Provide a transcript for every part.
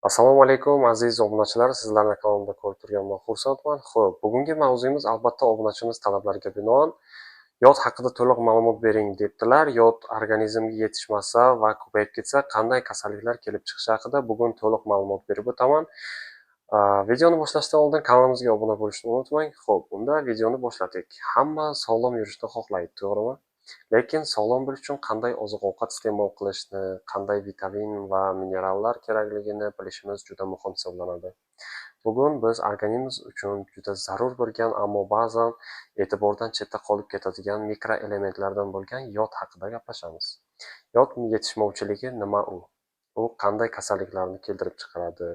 Assalomu alaykum, aziz obunachilar. Sizlarni kanalimda ko'rib turganimdan xursandman. Xo'p, bugungi mavzuyimiz, albatta, obunachimiz talablariga binoan yod haqida to'liq ma'lumot bering debdilar. Yod organizmga yetishmasa va ko'payib ketsa, qanday kasalliklar kelib chiqishi haqida bugun to'liq ma'lumot berib o'taman. Videoni boshlashdan oldin kanalimizga obuna bo'lishni unutmang. Xo'p, unda videoni boshladik. Hamma sog'lom yurishni xohlaydi, to'g'rimi? Lekin sog'lom bo'lish uchun qanday oziq-ovqat iste'mol qilishni, qanday vitamin va minerallar kerakligini bilishimiz juda muhim hisoblanadi. Bugun biz organizm uchun juda zarur bo'lgan, ammo ba'zan e'tibordan chetda qolib ketadigan mikroelementlardan bo'lgan yod haqida gaplashamiz. Yod yetishmovchiligi nima u? U qanday kasalliklarni keltirib chiqaradi?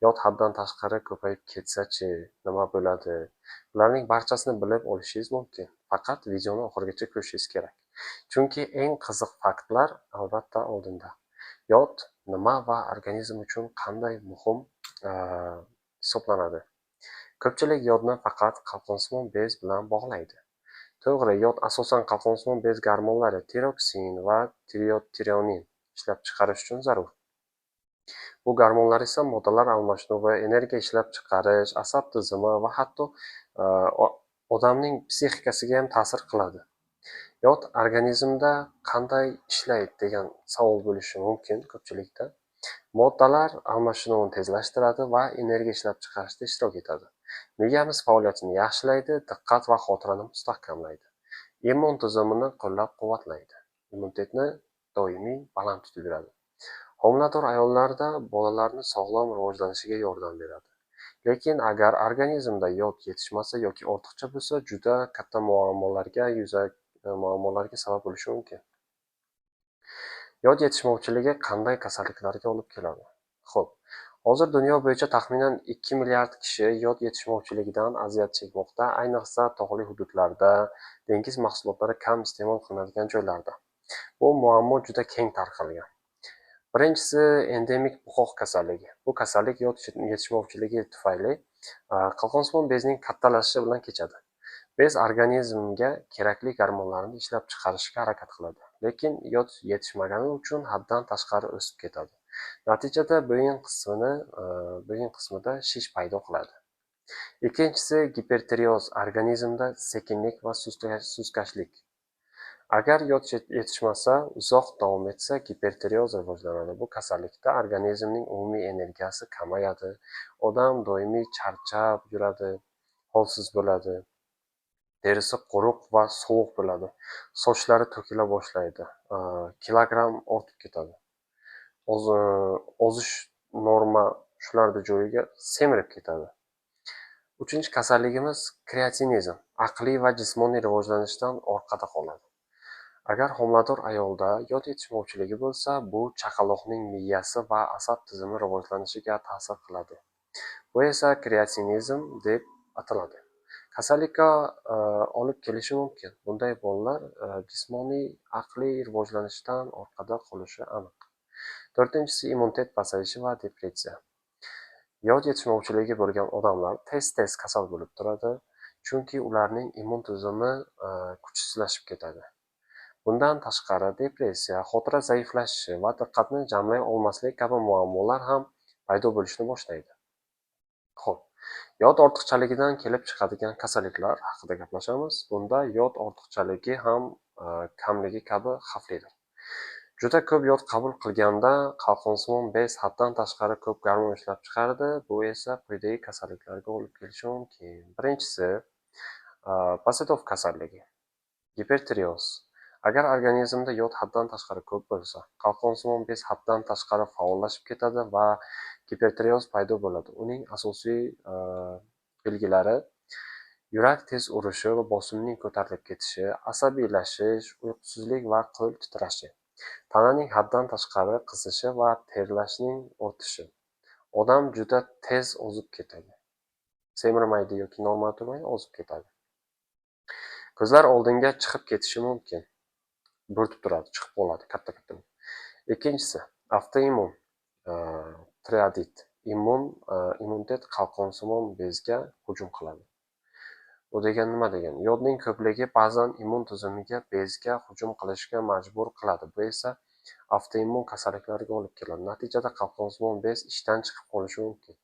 Yod haddan tashqari ko'payib ketsa-chi, nima bo'ladi? Bularning barchasini bilib olishingiz mumkin. Faqat videoni oxirigacha ko'rishingiz kerak. Chunki eng qiziq faktlar, albatta, oldinda. Yod nima va organizm uchun qanday muhim hisoblanadi? Ko'pchilik yodni faqat qalqonsimon bez bilan bog'laydi. To'g'ri, yod asosan qalqonsimon bez gormonlari tiroksin va triiodtironin ishlab chiqarish uchun zarur. Bu gormonlar esa moddalar almashinuvi, energiya ishlab chiqarish, asab tizimi va hatto odamning psixikasiga ham ta'sir qiladi. Yod organizmda qanday ishlaydi degan savol bo'lishi mumkin ko'pchilikda. Moddalar almashinuvini tezlashtiradi va energiya ishlab chiqarishda ishtirok etadi. Miyamiz faoliyatini yaxshilaydi, diqqat va xotirani mustahkamlaydi. Immun tizimini qo'llab-quvvatlaydi. Immunitetni doimiy baland tutib yuradi. Homilador ayollarda bolalarni sog'lom rivojlanishiga yordam beradi. Lekin agar organizmda yod yetishmasa yoki ortiqcha bo'lsa, juda katta muammolarga sabab bo'lishi mumkin. Yod yetishmovchiligi qanday kasalliklarga olib keladi? Xo'p, hozir dunyo bo'yicha taxminan 2 milliard kishi yod yetishmovchiligidan aziyat chekmoqda, ayniqsa tog'li hududlarda, dengiz mahsulotlari kam iste'mol qilinadigan joylarda. Bu muammo juda keng tarqalgan. Birinchisi, endemik buqoq kasalligi. Bu kasallik yod yetishmovchiligi tufayli qalqonsimon bezning kattalashishi bilan kechadi. Bez organizmga kerakli gormonlarni ishlab chiqarishga harakat qiladi, lekin yod yetishmagani uchun haddan tashqari o'sib ketadi. Natijada bo'yin qismida shish paydo qiladi. Ikkinchisi, gipertireoz, organizmda sekinlik va sustkashlik. Agar yod yetishmasa, uzoq davom etsa, gipertireoz rivojlanadi. Bu kasallikda organizmning umumiy energiyasi kamayadi, odam doimiy charchab yuradi, holsiz bo'ladi, terisi quruq va sovuq bo'ladi, sochlari to'kila boshlaydi, kilogramm ortib ketadi. Ozish norma shularni joyiga semirib ketadi. Uchinchi kasalligimiz kreatinizm, aqliy va jismoniy rivojlanishdan orqada qoladi. Agar homilador ayolda yod yetishmovchiligi bo'lsa, bu chaqaloqning miyasi va asab tizimi rivojlanishiga ta'sir qiladi. Bu esa kreatinizm deb ataladi. Kasallikka olib kelishi mumkin. Bunday bolalar jismoniy, aqliy rivojlanishdan orqada qolishi aniq. To'rtinchisi, immunitet pasayishi va depressiya. Yod yetishmovchiligi bo'lgan odamlar tez-tez kasal bo'lib turadi, chunki ularning immun tizimi kuchsizlashib ketadi. Bundan tashqari, depressiya, xotira zaiflashishi va diqqatni jamlay olmaslik kabi muammolar ham paydo bo'lishni boshlaydi. Xo'p, yod ortiqchaligidan kelib chiqadigan kasalliklar haqida gaplashamiz. Bunda yod ortiqchaligi ham kamligi kabi xavflidir. Juda ko'p yod qabul qilganda qalqonsimon bez haddan tashqari ko'p gormon ishlab chiqaradi. Bu esa quyidagi kasalliklarga olib kelishi mumkin. Birinchisi, Basedow kasalligi, gipertireoz. Agar organizmda yod haddan tashqari ko'p bo'lsa, qalqonsimon bez haddan tashqari faollashib ketadi va gipertireoz paydo bo'ladi. Uning asosiy belgilari: yurak tez urishi va bosimning ko'tarilib ketishi, asabiylashish, uyqusizlik va qo'l titrashi, tananing haddan tashqari qizishi va terlashning ortishi. Odam juda tez ozib ketadi. Semirmaydi yoki normal turmaydi, ozib ketadi. Ko'zlar oldinga chiqib ketishi mumkin. Bo'rtib turadi, chiqib qoladi katta-katta. Ikkinchisi, avtoimmun tireoidit. Immunitet qalqonsimon bezga hujum qiladi. Bu degani nima degani? Yodning ko'pligi ba'zan immun tizimiga bezga hujum qilishga majbur qiladi. Bu esa Avtoimmun kasalliklarga olib keladi. Natijada qalqonsimon bez ishdan chiqib qolishi mumkin.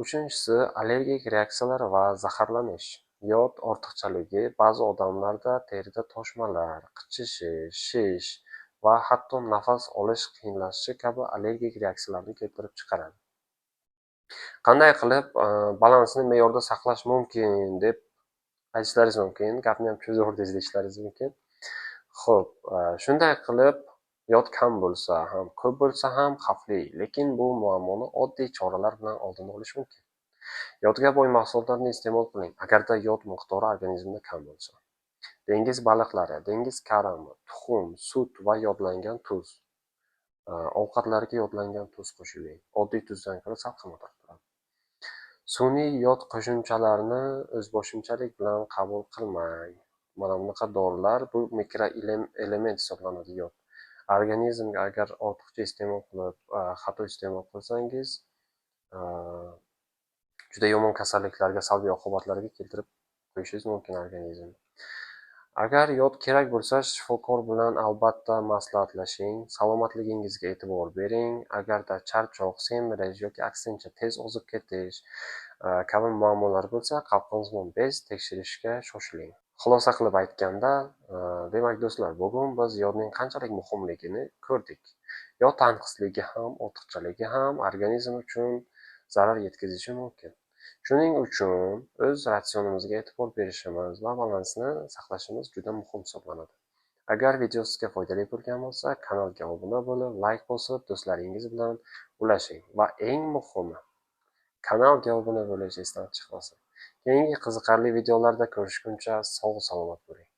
Uchinchisi, allergik reaksiyalar va zaharlanish. Yod ortiqchaligi ba'zi odamlarda terida toshmalar, qichishish, shish va hatto nafas olish qiyinlashishi kabi allergik reaksiyalarni keltirib chiqaradi. Qanday qilib balansni me'yorda saqlash mumkin deb aytishlaringiz mumkin. Gapni ham cho'zib deyishlaringiz mumkin. Xo'p, shunday qilib, yod kam bo'lsa ham, ko'p bo'lsa ham xavfli, lekin bu muammoni oddiy choralar bilan oldini olish mumkin. Yodga boy mahsulotlarni iste'mol qiling, agarda yod miqdori organizmda kam bo'lsa. Dengiz baliqlari, dengiz karami, tuxum, sut va yodlangan tuz. Ovqatlarga yodlangan tuz qo'shib. Oddiy tuzdan ko'ra sal qimmatroq turadi. Sun'iy yod qo'shimchalarini o'zboshimchalik bilan qabul qilmang. Mana bunaqa dorilar, bu mikroelement hisoblanadi yod. Organizmga agar ortiqcha iste'mol qilib, xato iste'mol qilsangiz, juda yomon kasalliklarga, salbiy oqibatlarga keltirib qo'yishingiz mumkin organizmni. Agar yod kerak bo'lsa, shifokor bilan albatta maslahatlashing, salomatligingizga e'tibor bering. Agarda charchoq, semirish yoki aksincha tez ozib ketish kabi muammolar bo'lsa, qalqonsimon bez tekshirishga shoshiling. Xulosa qilib aytganda, demak do'stlar, bugun biz yodning qanchalik muhimligini ko'rdik. Yod tanqisligi ham, ortiqchaligi ham organizm uchun zarar yetkazishi mumkin. Shuning uchun o'z ratsionimizga e'tibor berishimiz va balansni saqlashimiz juda muhim hisoblanadi. Agar video sizga foydali bo'lgan bo'lsa, kanalga obuna bo'lib, layk bosib, do'stlaringiz bilan ulashing va eng muhimi, kanalga obuna bo'lish esdan chiqmasin. Keyingi qiziqarli videolarda ko'rishguncha sog' salomat bo'ling.